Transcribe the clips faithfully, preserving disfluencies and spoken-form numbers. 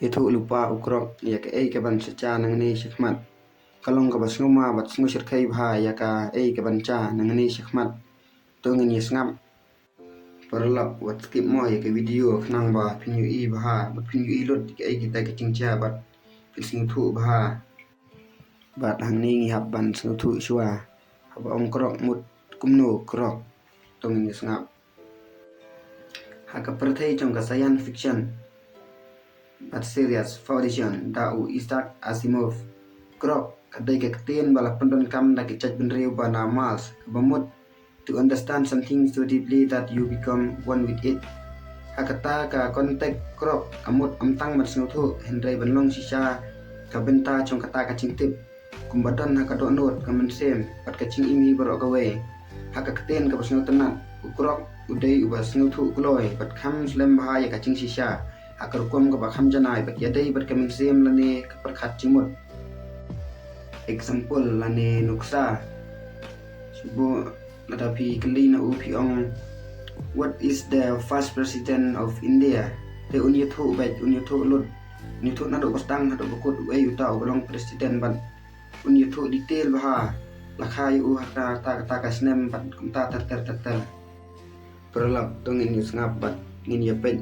Ïathuh lypa u Krok ïa kaei kaban sa jia nangne shakhmat. Ka long kaba sngewma bad sngewshyrkhei bha ïa kaei kaban jia nangne shakhmat. To ngin ïa sngap. Paralok, wat skip mo ïa ka video khnang ba phin ïohi bha bad phin ïohi lut ïa kaei kita ki jingjia bad phin sngewthuh bha. Bad hangne ngi hap ban sngewthuh shuwa haba ong Krok mut kumno Krok. To ngin ïa sngap. Ha ka pyrthei jong ka science fiction bad serious fiction da u Isaac Asimov, Krok ka dei ka ktien ba la pyndonkam da ki jaitbynriew ba na Mars kaba mut to understand something so deeply that you become one with it. Ha kata ka context, Krok ka mut ym tang ban sngewthuh hynrei ban long shisha ka bynta jong kata ka jingtip. Kumba don ha ka dohnud, ka mynsiem bad ka jingim hi baroh kawei. Ha ka ktien kaba sngewtynnat, u Krok u dei uba sngewthuh kloi bad kham slem bha ïa ka jingshisha ha ka rukom kaba kham janai bad ïadei bad ka mynsiem lane ka pyrkhat jingmut. Example lane nuksa, shu buh, lada phi kylli na u phi ong, "What is the first president of India?" Te un ïathuh beit, un ïathuh lut, un ïathuh naduh ba sdang haduh ba kut uei uta uba long president bad un ïathuh detail bha, la kha ïa u ha kata kata ka snem bad kumta ter ter ter ter. Paralok, to ngin ïa sngap bad ngin ïa peit,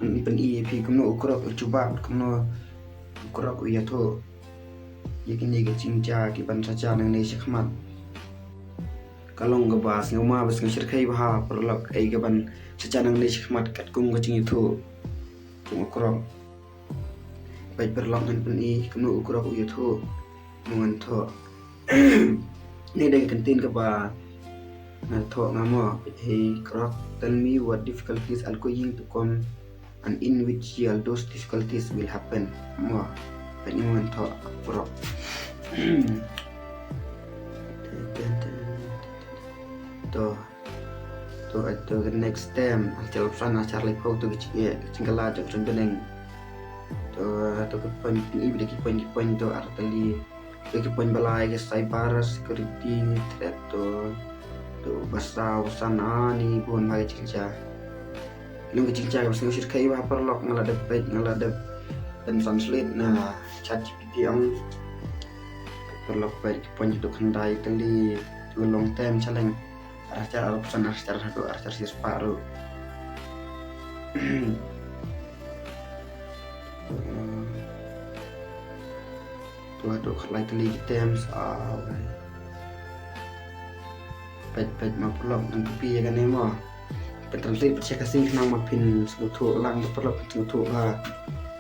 ngin pyni ïa phi kumno u Krok u jubab, kumno u Krok u ïathuh ïa kine ki jingjia kiban sa jia nangne shakhmat. Ka long kaba sngewma bad sngewshyrkhei bha, paralok, ei kaban sa jia nangne shakhmat katkum ka jingïathuh jong u Krok. Bad paralok, ngan pyni kumno u Krok u ïathuh. Mo ngan thoh. Ni dei ka ktien kaba ngan thoh nga mo. "Hey Krok, tell me what difficulties are going to come and in which year those difficulties will happen." Mo. Bad ni mo ngan thoh, Krok. To, to, to, ka next term, ar hajar arphew san, ar hajar laiphew, to ka jingeh, ka jingkylla jong ka jong bneng. To, to ka point, i bad ki point, ki point to ar tylli. To ki point ba lai, ka cyber security threat to, to ba saw, ba san, ani bun bha ki jingjia. Long ki jingjia kiba sngewshyrkhei bha, paralok, nga la dep peit, nga la dep pyn translate na ChatGPT ong. Paralok, peit ki point to khyndai tylli, to long term challenge. Ar hajar arphew san, ar hajar haduh ar hajar shispah ruh. To haduh khatlai tylli ki terms, ah, peit, peit ma paralok, ngan copy ïa kane mo. Pyn translate pat sha Khasi khnang ma phin sngewthuh lang, paralok, phin sngewthuh ha.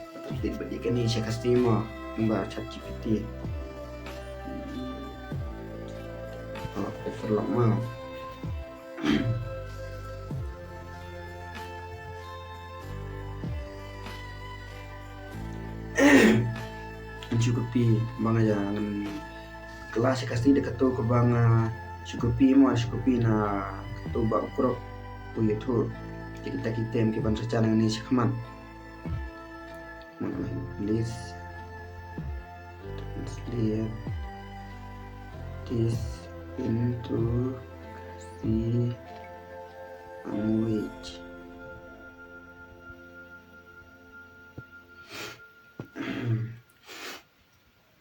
Pyn translate pat ïa kane sha Khasi mo, kumba ChatGPT. Oh, peit paralok mo. Ngan shu copy, ba nga ïa ngan kylla sha Khasi da kato kaba nga shu copy mo, shu copy na kato ba u Krok u ïathuh. Kita ki term kiban sa jia nangne shakhmat. Please translate this into Khasi language.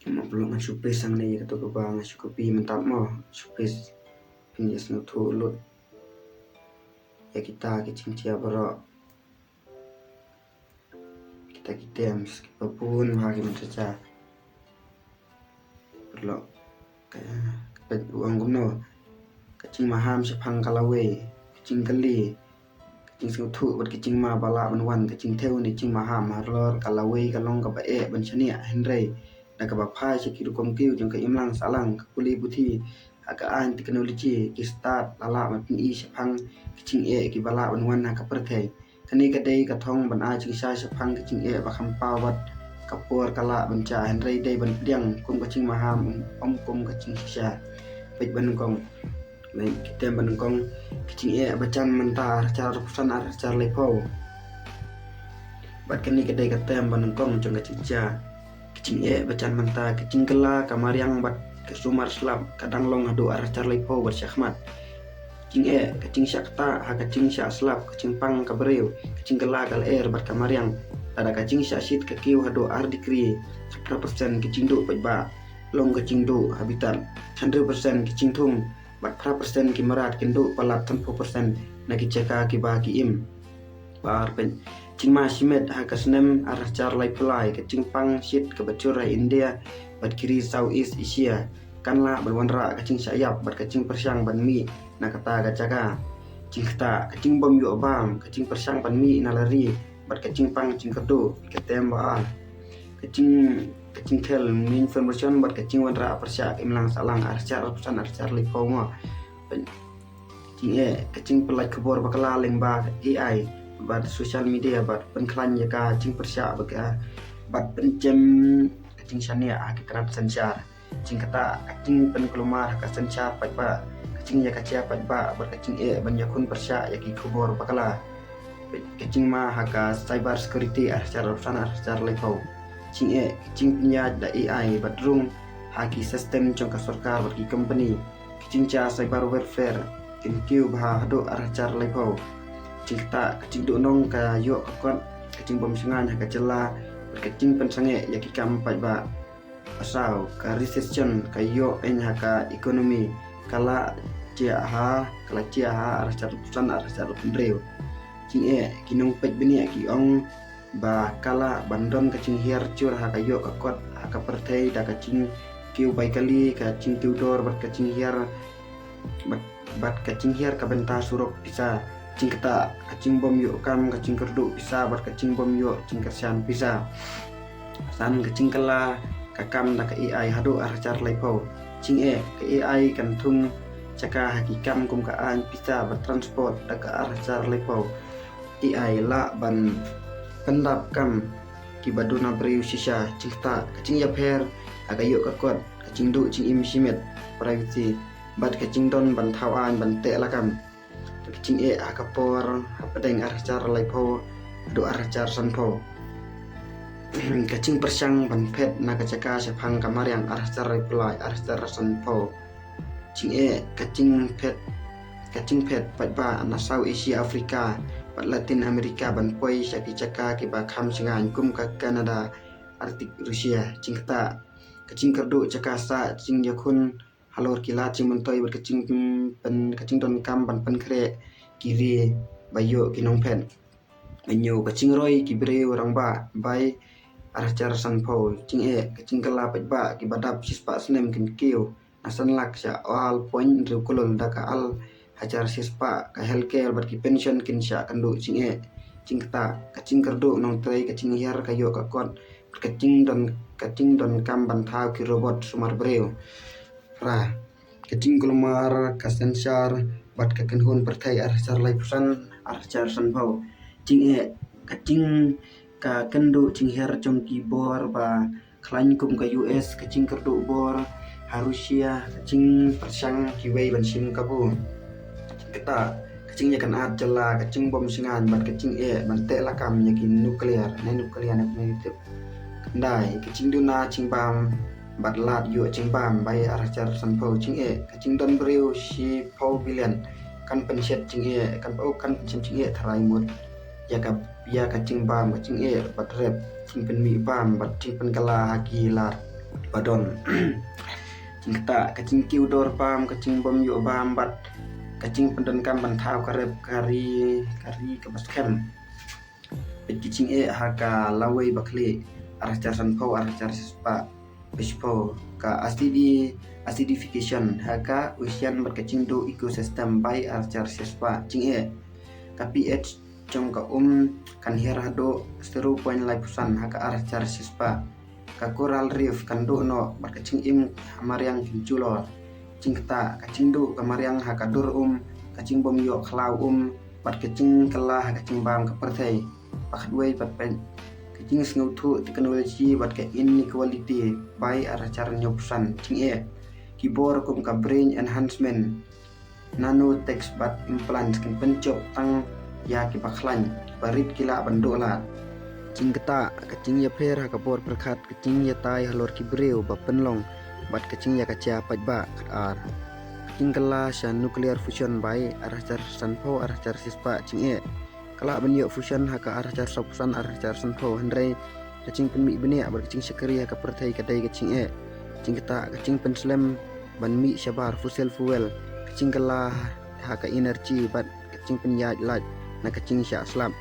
Ma paralok, ngan shu paste hangne ïa kato kaba nga shu copy mynta mo, shu paste. Phin ïa sngewthuh lut ïa kita ki jingjia baroh. Kita ki terms kiba bun bha kiban sa jia. Paralok, ka, ka peit u ong kumno. Ka jingmaham shaphang ka lawei, ka jingkylli, ka jingsngewthuh bad ka jingma ba lah ban wan, ka jingthew ne jingmaham halor ka lawei ka long kaba eh ban shaniah, hynrei da kaba phai sha ki rukom kiew jong ka imlang sahlang, ka pule puthi ha ka aiñ technology, ki stad la lah ban pyni shaphang ki jingeh kiba lah ban wan ha ka pyrthei. Kane ka dei ka thong ban ai jingshai shaphang ki jingeh ba kham paw bad ka por ka lah ban jia, hynrei dei ban pdiang kum ka jingmaham, ym kum ka jingshisha. Peit ba nyngkong. Peit ki term ba nyngkong, ka jingeh ba jan mynta, ar hajar arphew san, ar hajar laiphew. Bad kane ka dei ka term ba nyngkong jong ka jingjia. Ka jingeh ba jan mynta, ka jingkylla, ka mariang bad ka sumar slap ka dang long haduh ar hajar laiphew bad shakhmat. Jingeh, ka jingshah ktah ha ka jingshah slap, ka jingpang ka briew, ka jingkylla ka lyer bad ka mariang. Lada ka jingshah shit ka kiew haduh ar degree, phra percent ki jingduh paidbah long ka jingduh habitat, hynriew percent ki jingthung bad phra percent ki mrad kin duh palat sanphew percent na ki jaka kiba ki im. Ba ar peit, jingma shimet ha ka snem ar hajar laiphew lai, ka jingpang shit kaba jur ha India bad ki ri Southeast Asia kan lah ban wanrah ka jingshah ïap bad ka jingpyrshang ban mih na kata ka jaka. Jingktah, ka jingbym ïoh bam, ka jingpyrshang ban mih na la ri bad ka jingpang jingkyrduh, ka tem ba ar. Ka jing, ka jingkhel misinformation bad ka jingwanrah pyrshah ka imlang sahlang ar hajar arphew san ar hajar laiphew mo. Jingeh, ka jingpynlait khubor bakla lyngba A I bad social media bad pynkhlaiñ ïa ka jingpyrshah bad ka, bad pynjem ka jingshaniah ha ki tnat synshar. Jingktah, ka jingpynkulmar ha ka synshar paidbah, ka jingïakajia paidbah bad ka jingeh ban ïakhun pyrshah ïa ki khubor bakla. Ka jingma ha ka cyber security ar hajar arphew san ar hajar laiphew. Jingeh, ka jingpynïaid da A I bad rung ha ki system jong ka sorkar bad ki company. Ka jingjia cyber warfare kin kiew bha haduh ar hajar laiphew. Jingktah, ka jingduhnong ka ïoh ka kot, ka jingbym shngaiñ ha ka jylla bad ka jingpynsangeh ïa ki kam paidbah. Saw, ka recession ka ïoh ïeng ha ka economy, ka la jia ha, ka la jia ha ar hajar arphew san ar hajar arphew hynriew. Jingeh, ki nongpeit bniah ki ong ba ka lah ban don ka jinghiar jur ha ka ïoh ka kot ha ka pyrthei da ka jingkiew bai kali, ka jingkiew dor bad ka jinghiar bad, bad ka jinghiar ka bynta surok pisa. Jingktah, ka jingbym ïoh kam, ka jingkyrduh pisa bad ka jingbym ïoh jingkyrshan pisa. San, ka jingkylla ka kam da ka A I haduh ar hajar laiphew. Jingeh, ka A I kan thung jaka ha ki kam kum ka aiñ, pisa bad transport da ka ar hajar laiphew. A I lah ban pyndap kam kiba duna briew shisha. Jingktah, ka jingïapher ha ka ïoh ka kot, ka jingduh jingim shimet, privacy, bad ka jingdon ban thaw aiñ ban teh lakam. Ka jingeh ha ka por hapdeng ar hajar laiphew haduh ar hajar sanphew. Ka jingpyrshang ban phet na ka jaka shaphang ka mariang ar hajar laiphew lai ar hajar sanphew. Jingeh, ka jingphet, ka jingphet paidbah na South Asia, Africa bad Latin America ban poi sha ki jaka kiba kham shngaiñ kum ka Canada, Arctic, Russia. Jingktah, ka jingkyrduh jaka sah jingïakhun halor ki lad jingmyntoi bad ka jingpyn, ka jingdonkam ban pynkhreh ki ri ba ïoh ki nongphet. Hynñiew, ka jingroi ki briew rangbah bai ar hajar sanphew. Jingeh, ka jingkylla paidbah kiba dap shispah snem kin kiew na san lak sha ar point hynriew klur da ka ar hajar shispah. Ka healthcare bad ki pension kin shah kynduh. Jingeh, jingktah, ka jingkyrduh nongtrei, ka jinghiar ka ïoh ka kot, ka jingdon, ka jingdonkam ban thaw ki robot sumar briew. Phra, ka jingkulmar ka synshar bad ka kynhun pyrthei ar hajar laiphew san ar hajar sanphew. Jingeh, ka jing, ka kynduh jinghiar jong ki bor ba khlaiñ kum ka U S, ka jingkyrduh bor ha Russia, ka jingpyrshang kiwei ban shim kabu. Jingktah, ka jingïakynad jylla, ka jingbym shngaiñ bad ka jingeh ban teh lakam ïa ki nuclear, ne nuclear ne, ne tip. Khyndai, ka jingduna jingbam bad lad ïoh jingbam bai ar hajar sanphew. Jingeh, ka jingdon briew shiphew billion kan pynshet jingeh, kan, oh, kan pynshet jingeh tharai mut ïa ka, ïa ka jingbam, ka jingeh bad rep, jingpynmih bam bad jingpynkylla ha ki lad ba don. Jingktah, ka jingkiew dor bam, ka jingbym ïoh bam bad ka jingpyndonkam ban thaw ka rep ka ri, ka ri kaba skhem. Peit, ki jingeh ha ka lawei bakhlieh ar hajar sanphew ar hajar shispah. Peit, shiphew, ka acidi-, acidification ha ka ocean bad ka jingduh ecosystem bai ar hajar shispah. Jingeh, ka pH jong ka um kan hiar haduh zero point laiphew san ha ka ar hajar shispah. Ka coral reef kan duh noh bad ka jingim ha mariang kin julor. Jingktah, ka jingduh ka mariang ha ka dur um, ka jingbym ïoh khlaw um bad ka jingkylla ha ka jingbam ka pyrthei. Ba khatwei, pat peit, ka jingsngewthuh technology bad ka inequality bai ar hajar hynñiewphew san. Jingeh, ki bor kum ka brain enhancement, nanotech bad implants kin pynjop tang ïa kiba khlaiñ, kiba rit ki lah ban duh lad. Jingktah, ka jingïapher ha ka bor pyrkhat, ka jingïatai halor ki briew ba pynlong bad ka jingïakajia paidbah. Khatar, ka jingkylla sha nuclear fusion bai ar hajar sanphew ar hajar shispah. Jingeh, Ka lah ban ïoh fusion ha ka ar hajar sawphew san, ar hajar sanphew, hynrei ka jingpynmih bniah bad ka jingshakri ha ka pyrthei ka dei ka jingeh. Jingkata ka jingpynslem ban mih shabar fossil fuel, ka jingkylla ha ka energy bad ka jingpynïaid lait na ka jingshah slap.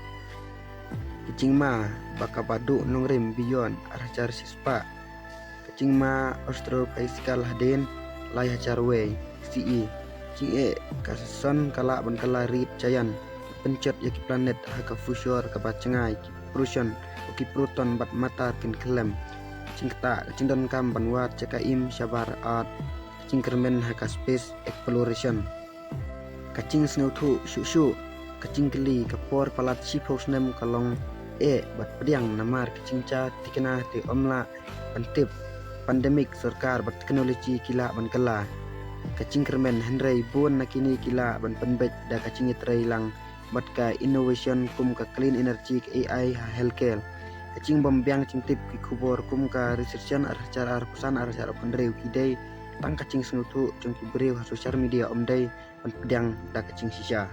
Ka jingma ba kaba duh nongrim beyond ar hajar shispah. Ka jingma astrophysical hadien lai hajar wei C E. Jingeh ka sun ka lah ban kylla red giant, pynjot ïa ki planet ha ka future kaba jngai, ki proton, ki proton bad matter kin khyllem. Jingkata ka jingdonkam ban wad jaka im shabar art, ka jingkyrmen ha ka space exploration. Ka jingsngewthuh shuh shuh, ka jingkylli, ka por palat shiphew snem ka long eh bad pdiang namar ka jingja thikna te ym lah ban tip. Pandemic, sorkar bad technology ki lah ban kylla ka jingkyrmen, hynrei bun na kine ki lah ban pynbeit da ka jingïatreilang bad ka innovation kum ka clean energy, ka A I ha healthcare. Ka jingbym biang jingtip ki khubor kum ka recession ar hajar arphew san, ar hajar arphew hynriew ki dei tang ka jingsngewthuh jong ki briew ha social media, ym dei ban pdiang da ka jingshisha.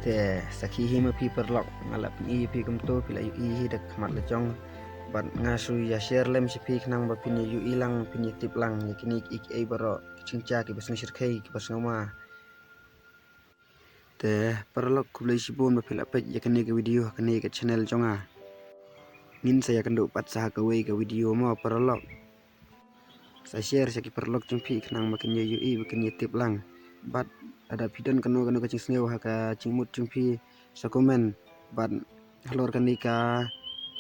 Te sakhi hi ma phi paralok, nga la pyni ïa phi kumto, phi la ïohi hi da ka khmat la jong. Bad nga shu ïa share lem sha phi khnang ba phin ïa ïohi lang, phin ïa tip lang ïa kine kiei kiei baroh, ki jingjia kiba sngewshyrkhei, kiba sngewma. Te paralok, khublei shibun ba phi la peit ïa kane ka video ha kane ka channel jong nga. Ngin sa ïakynduh pat sa ha kawei ka video mo paralok. Sa share sha ki paralok jong phi khnang ba kin ïa ïohi, ba kin ïa tip lang. Bad lada phi don kano kano ka jingsngew ha ka jingmut jong phi, sa comment. Bad halor kane ka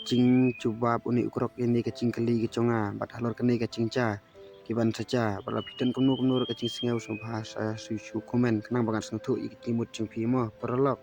jingjubab une u krok, ïa kane ka jingkylli ka jong nga, bad halor kane ka jingjia kiban sa jia, bad lada phi don kumno kumno ruh ka jingsngew, sngewbha sa shu shu comment khnang ba ngan sngewthuh ïa ka jingmut jong phi mo paralok.